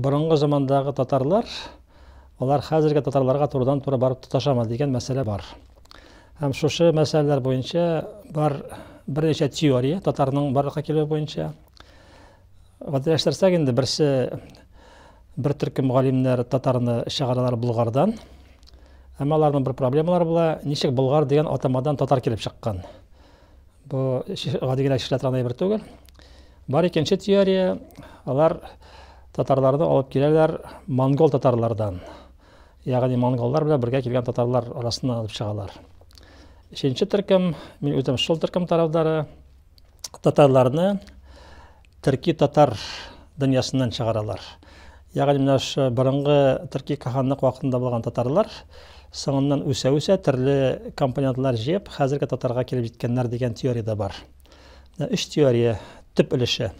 Борынгы замандагы татарлар, алар хәзерге татарларга турыдан-туры барып тоташамы дигән мәсьәлә бар. Һәм шушы мәсьәләләр буенча бар берничә теория татарның барлыкка килүе буенча. Гадиләштерсәк инде, берсе, бер төркем галимнәр татарны чыгаралар Болгардан. Әмма аларның бер проблемалары була, ничек Болгар дигән атамадан татар килеп чыккан? Бу гади генә чишелә торган әйбер түгел. Бар икенче теория, алар татарларны алып киләләр монгол татарлардан. Ягъни монголлар белән бергә килгән татарлар арасыннан алып чыгалар. Өченче төркем, мин үзем шул төркем тарафдары, татарларны төрки татар дөньясыннан чыгаралар. Ягъни менә шу борынгы төрки каханлык вакытында булган татарлар соңыннан үсә-үсә төрле компонентлар җыеп, хәзерге татарга килеп җиткәннәр дигән теория дә бар. Менә өч теория төп өлеше.